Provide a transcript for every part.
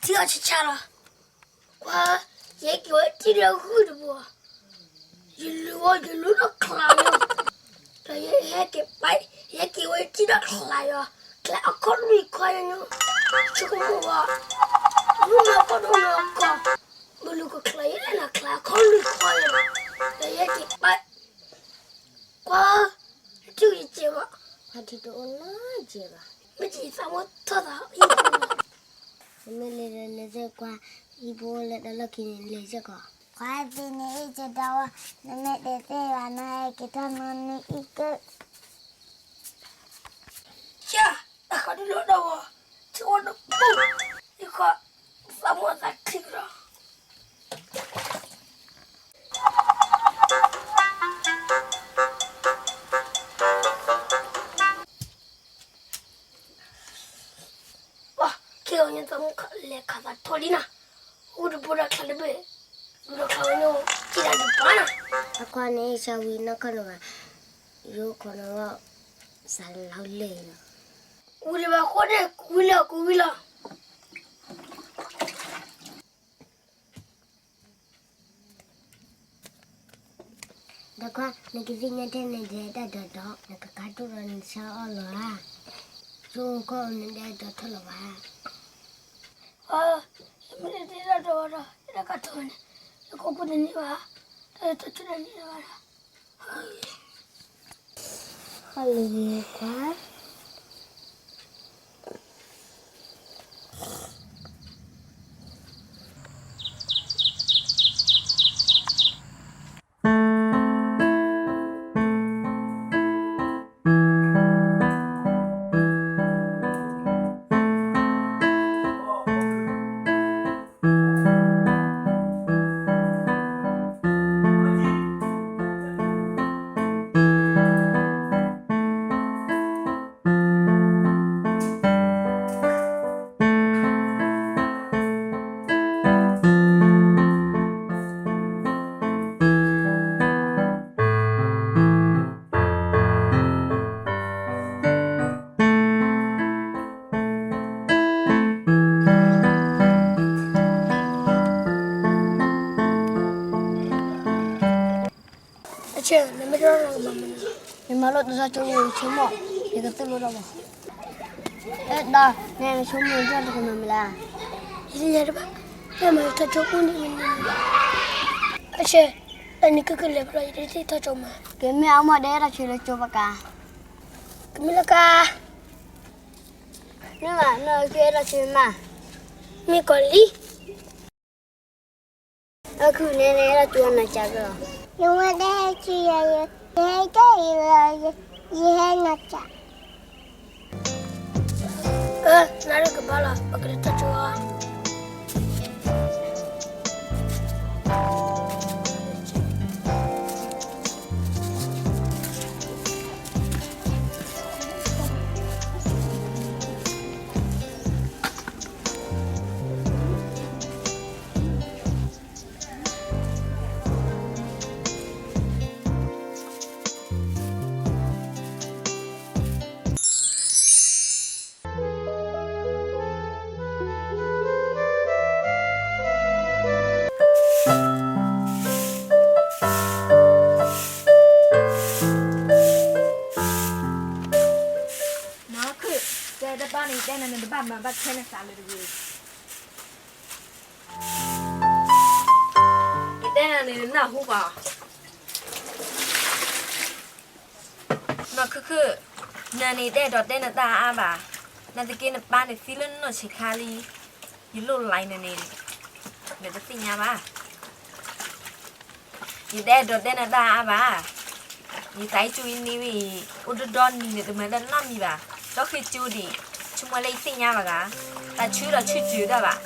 ထံအီၣ်ဆံးဆါလီၤ. ကွၢ်, ယဟဲက့ၤဝဲတံၢ်လၢဂုၢ်တဘိ, ယလူၤဝဲ ယလူၤဒီးချးညီ, ဒီးယဟဲက့ၤပာ်, ယဟဲက့ၤဝဲတံၢ်ဒီးချးညီ, ချးအခီၣ်လွံၢ်ခီညီညီ, ဆိကမိၣ်ဝဲ, မုၢ်နၤကီၢ်ဒိၣ်နၤကီၢ်, မ့ၢ်လူၤကချးယဲၢ်နၤချးအခီၣ်လွံၢ်ခီညီညီ, ဒီးယဟဲက့ၤပာ် ကွၢ်, ယထံၣ်ယစဲးဘၣ်, ယထံၣ်တအိၣ်နီတစဲးဘၣ်, မ့ၢ်ယသးမိၢ်ထီၣ်သးအံၤ, နမ့ၢ်လဲၤဒီးလဲၤသ့ကွၢ်, ဟံၣ်ဖိအိၣ်လၢတၢ်လီၢ်ခံန့ၣ် လဲၤစ့ၢ်ကီး, ကွၢ်သ့န့ၣ်အ့ၣ်ကဒီး, နမ့ၢ်တဲသ့ဘၣ် နဟဲက့ၤထီၣ်နီၢ်နံၤအံၤကၢၢ် ယၤ, တၢ်ဃးဒုလီၤဒီးဝဲ, ဆိကမိၣ်ဒီးပူၤ, ယဃီ, သးမိၢ်သးထံကဒီး, ပှၤ, ခဲအံၤညါသးမိၢ်လဲၤခးသးထီၣ်လံနၤ, အိၣ်တဘိဒီးချးတဘ့ၣ်, ဒုးဒီးချးဝဲန့ၣ်, ကံၣ်ဒၣ်ဒံးပှၤနၤ, အခွါန့ၣ် ဆါဝံၤနီၢ်ခီၣ်နီၢ်ဂၤ, ယိခိၣ်နီၢ်ဂီၢ်, စးလီၤလဲၣ်လီၤ, ဝံၤလၢၤဘၣ်ဃိန့ၣ် ကဝံၤလီၤ ကဝံၤလီၤ. ဒီးကွၢ်, နကသ့ၣ်ညါထဲန့ၣ် ဒဲတၢ်ဒိးဒီး နကကါတိၢ်ဒီးနဆါအီၣ်လီၤဧါ, ဆိကမိၣ်နဒဲဒိးထီၣ်လီၤဘၣ်, အ, မ့ၢ်နဒဲတၢ်ဒိးဒီး ယတၢ်ကါတိၢ်န့ၣ်, ယကကူၣ်တန့ၢ်ဘၣ်, တၢ်တဆိၣ်တန့ၢ်ဘၣ်ဒီး ဟီၣ်လၢယကွၢ်. အဆၢ, နမ့ၢ်တမၤမနုၤ, ယမၤလိတၢ်ထီၣ်ကၠိန့ၣ် ယဆိကမိၣ်, ယကသိၣ်လိဒီးမး, အဲၣ်ဒိး, နဆိကမိၣ်တၢ်တကမၤမနုၤလဲၣ်, ယတယၤတဘၣ်, တၢ်မၤထီၣ်ကၠိပူၤန့ၣ်မနုၤ, အဆၢ, တၢ်နံၤကကလဲၤဖျီ ယတသ့ၣ်ထီၣ်ကၠိမး, ကမ့ၢ်အမ့ၢ်ဒဲအဲၣ်ဒိးဆၢလၢကၠိပကါ, ကမ့ၢ်လၢကါ မ့ၢ်ဘၣ် နကအဲၣ်ဒိးဆၢမး, မ့ၢ်ကီးလံ, အခုန့ၣ် နအဲၣ်ဒိးဆူအနီၢ်ကၠးဘျီ, ယဝဲဒၣ်ဆူယၤ, ယဟဲက့ၤလီၤ, ယဟဲနီၢ်ကၠး, အၢ နၤဒိၣ်ကဘၣ်လီၤ ပကလဲၤထီၣ်ကၠိအီၤ. မၤခုၣ်, တဲတဘၣ်န့ၣ် ယတဲနၤန့ၣ် တဘၣ်မၤဘၣ်ထဲနသးလၢတဂ့ၤ, ယတဲနၤန့ၣ် နနၢ်ဟူဘၣ် မၤခုၣ်ခုၣ်, နၤန့ၣ် တအဲၣ်ဒိးတဲနတၢ်အါအါဘၣ်, နာ်သက့နပၢ်န့ၣ်သံလၢနီၢ်ဆံးခါလံ, ယလိၣ်လၢနၤန့ၣ်, နတသ့ၣ်ညါဘၣ်. ယတအဲၣ်ဒိးတဲနတၢ်အါအါဘၣ်, ယသးအံၤကၠိအံၤန့ၣ်ဝဲအံၤ အိၣ်ဒိၣ်ဒီနံၤန့ၣ် တမၤတၢ်နီတမံၤဘၣ်, ဒီးဃ့ကၠိဒံး, ဆိကမိၣ်လၢယသ့ၣ်ညါဘၣ်ဂၤ, တၢ်ဆၢဒီးဆၢတုၤတၢ်ဘၣ်.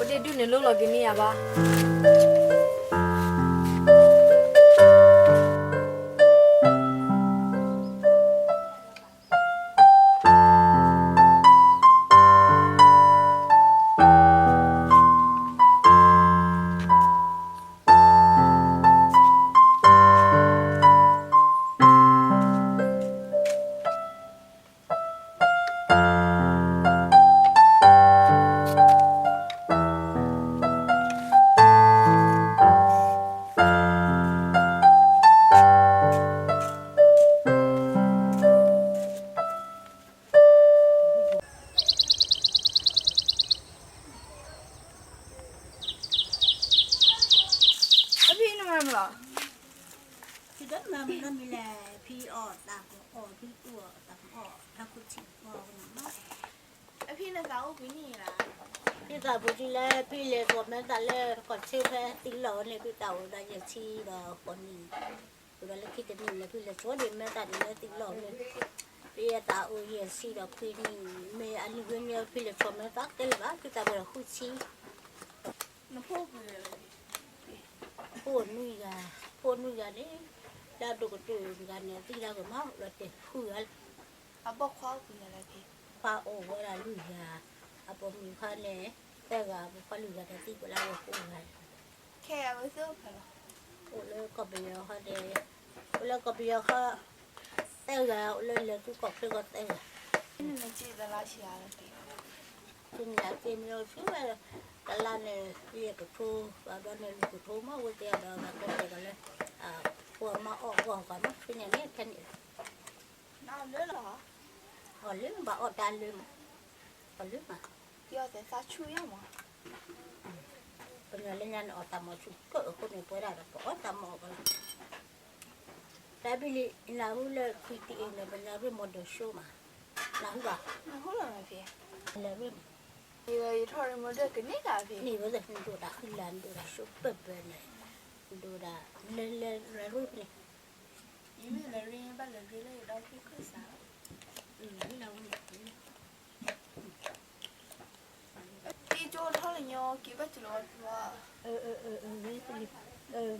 ဒ့ၣ်ဒုၣ်န့ၣ်လိၣ်လီၤက့ၤန့ၢ်ယၤဘၣ်. အဖံနမၤမလီၤ. ဖံဒိၣ်မၤမနုၤမံၤလဲၣ်, ဖံအီၣ်တၢ်ကအီၣ်, ဖံအီၣ်တၢ်ကအီၣ်, ဖံခိၣ်ဆံၣ်အီၣ်နီၤ. အဖံနသးအိၣ်ပှဲၤနံၣ်လၢ်. ဖံသးပူၤဒ်လဲၣ်, ဖံလဲၤဃီၤမဲာ်သၣ်လၢကီၢ်ဆၢဖဲသံလီၢ်န့ၣ် ဖံသးအိၣ်ဒီးယဲၢ်ဆံဒီးဃိးနံၣ်, အိၣ်ဒီးလၢခံတနံၣ်န့ၣ် ဖံလဲၤဆိဒံးမဲာ်သၣ်ဒံးလၢသံလီၢ်န့ၣ်, ဖံအသးအိၣ်ယဲၢ်ဆံဒီးခွံနံၣ်, မ့ၢ်အနံၣ်ဝဲန့ၣ် ဖံလဲၤဆိမဲာ်သၣ်ကဲလၢၤဘၣ်, ဖံသးပှဲၤဒီးဃုဆံ. နဖိ, ဖိနွံဂၤ, ဖိနွံဂၤန့ၣ်, လၢအဒိၣ်ကတၢၢ်တဂၤန့ၣ် သံလၢကမၤလီၤတဲာ်ဃုဂၤလီၤ. အပိာ်ခွါအိၣ်ပှဲၤဂၤလဲၣ်ဖံ. ခွါအိၣ်ဝဲဒၣ်လွံၢ်ဂၤ, အပိာ်မုၣ်ခွါန့ၣ် သၢဂၤ, အပိာ်ခွါလွံၢ်ဂၤဒီးသံကွံာ်လၢအဝဲဃုဂၤ. ခဲအံၤအဝဲသ့ၣ်အိၣ်ဖဲလဲၣ်. အိၣ်လၢကီၢ်ပယီၤဃီဒီး, အိၣ်လၢကီၢ်ပယီၤဃီ သၢဂၤ, အိၣ်လၢလဲၤသူကီၢ်ချၢဃီသၢဂၤ. နစ့တလါဆံးဧါ. ဆူညါက့မ့ၢ်အိၣ်ဆူဝဲ တလါန့ၣ် ယဲၢ်ကထိ, ဘၣ်ဘျီန့ၣ်လွံၢ်ကထိမး, ဝဲသ့ၣ်ဒီးဘၣ်ကတဲဒီးလၢ အဖိအမါအီၣ်ဂီၢ်ဂီၢ်မး ဆူညါန့ၣ်ဖဲန့ၣ်လီၤ. အီၣ်လၢဘၣ်အီၣ်တၢ်လၢမး, အီၣ်လၢမး, ပညီလၢညါန့ၣ်အီၣ်တၢ်မၤဆူၣ်ကၢၢ်အဃိန့ၣ် ပဝဲဒၣ်ဒီးပအီၣ်တၢ်မၤအီၣ်ကလီၤ. တၢ်ဘံၣ်လံ နၢ်ဟူလၢ ခွံတံၢ်အ့ၣ် န့ၣ် ပညီရ့ model show မး, နၢ်ဟူဘၣ်, နၢ်ဟူလီၤမးဖံ, လဲၤရ့မး, ယထီၣ်ရ့ model ကန့ၢ်တၢ်ဖံ, န့ၢ်ဝဲဒၣ် နဒိၣ်တၢ်ဃံလၤ နဒိၣ်တၢ် show ပၢၢ်ပၢၢ်န့ၣ်, နဒိၣ်ဒၣ် လဲၤလဲၤလဲၤရ့န့ၣ်, ယမ့ၢ်လဲၤရ့ဘၣ်လဲၤရ့လၢယဒီဖံခၢၣ်စးလီၤ. ဖံကၠိထီၣ်လၢညီ က့ၤဘၣ်စၢၤလီၤဝဲဖံဘၣ်,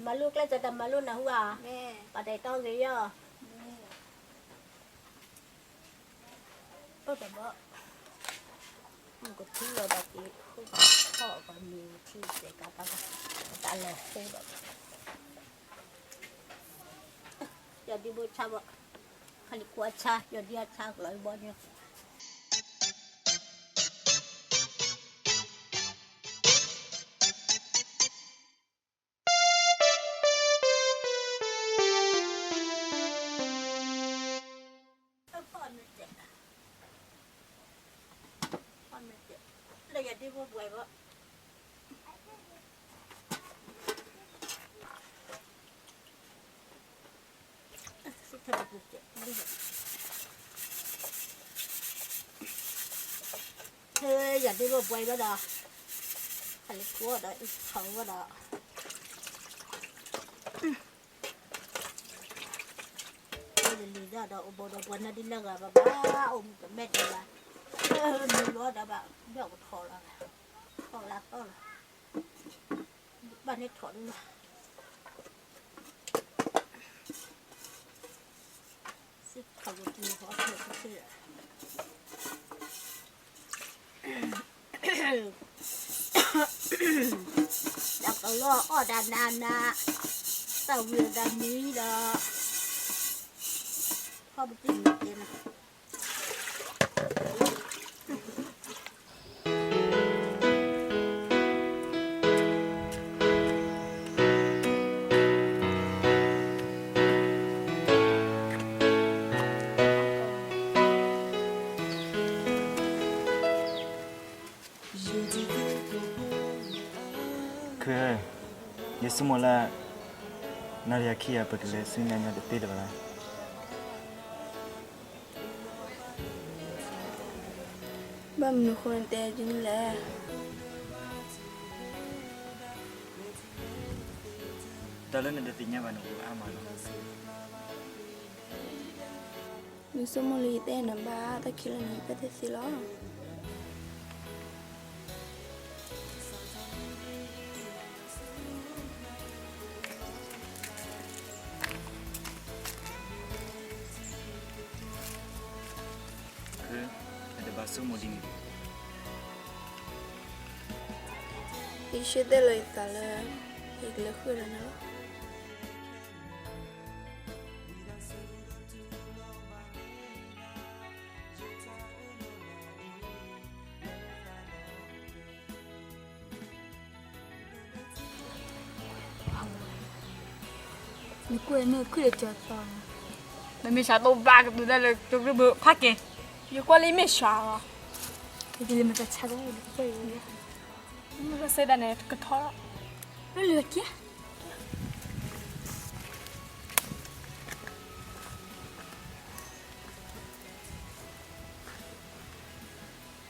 မၤလိကျဲစၢၤတၢ်မၤလိနၢ်ဟူဧါ, ပှၤတဲာ်တီဂ့ၤယီၤ, အိၣ်တဘီ, မုၢ်ကထူလီၤဒီးက့ၤ ဃုထီၣ်ပှၤမ့ၢ်ထံစဲးကၤတၢ်, တၢ်လီၤဃိဒီး, ယီၤဒံဘိဆါဘီ, ခလံၤခိၣ်အဆါ, ယီၤဒံအဆါကလီၤဘီန့ၣ် ယီၤဒံဘိဘှဲဘၣ်ဒီး, ခလံၤခိၣ်ဒီး အံၤထီၣ်ဝဲဒီး, လံၤဒၣ်ဒီး အိၣ်ဘိဒီးပှၤနါဒ်လၢဂၤဘၣ်ဘၣ်, အိၣ်မူတမဲာ်တဂၤ, မုၢ်လီၤဒီးဘၣ် ဒီးကထီၣ်လီၤ, ထီၣ်လၢသီလီၤ, ဘၣ်န့ၣ်ထီၣ်ဒုလီၤ. စ့ၢ်ကီးက့ၤဟီၣ်ခိၣ်က့ၤ, တၢ်ကလီအီၣ်တၢ်နးနး, သၣ်ဝံၤအသးမံဒီး, ဟီၣ်ပတံၢ်မံကဲနၤ ခဲ, ယဆိကမိၣ်လၢ နၤဒီးယၤခံဂၤ ပကလဲၤဆူညါညီတသ့လၢၤဘၣ်လီၤ. ဘၣ်မနုၤဃိနတဲဒ်န့ၣ်လဲၣ်. တၢ်လၢနတသ့ၣ်ညါဘၣ်န့ၣ် အိၣ်အါမးလီၤ. နဆိကမိၣ်လၢယတဲနၤဘၣ် တၢ်ခံလၢနၤ ယတဲတသ့လီၤ. ဆိကမိၣ်ဒ်န့ၣ်တဂ့ၤ. ယဆၢတဲာ်လီၤယသးလၢ ယကလဲၤဃုဒီးနၤလီၤ. နကွၢ်န့ၣ်ခုၣ်လၢကၠီၤသီ, မ့မ့ၢ်ဆးတိၢ်ဘၣ်ကတုၤဒၣ်လၢကၠိကရၢၢ်ဘၢဖးက့ၤ, ယကွၢ်လၢယမ့ၢ်ဆးလီၤ, ယကလဲၤမၤတၢ်ဆါဒီး မ့ၢ်ကစဲဒၣ်န့ၣ် ကထီလီၤ, လၢလၢက့ၤ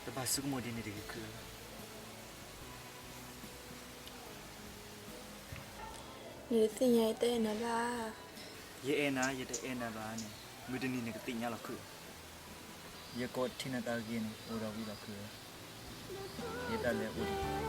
တဘၣ်ဆိကမိၣ်ဒ်န့ၣ်တဂ့ၤခုၣ်ဧၢ, နတသ့ၣ်ညါယတအဲၣ်နၤဘၣ်. ယအဲၣ်နၤ ယတအဲၣ်နၤဘၣ်န့ၣ် မုၢ်တနံၤနကသ့ၣ်ညါလီၤခုၣ်, ယကိးထံၣ်နၤတၢ်ဂ့ၢ်န့ၣ် အိၣ်ဒီးဝံၤလီၤခုၣ်ဧၢ, ယတၢ်လဲၤအိၣ်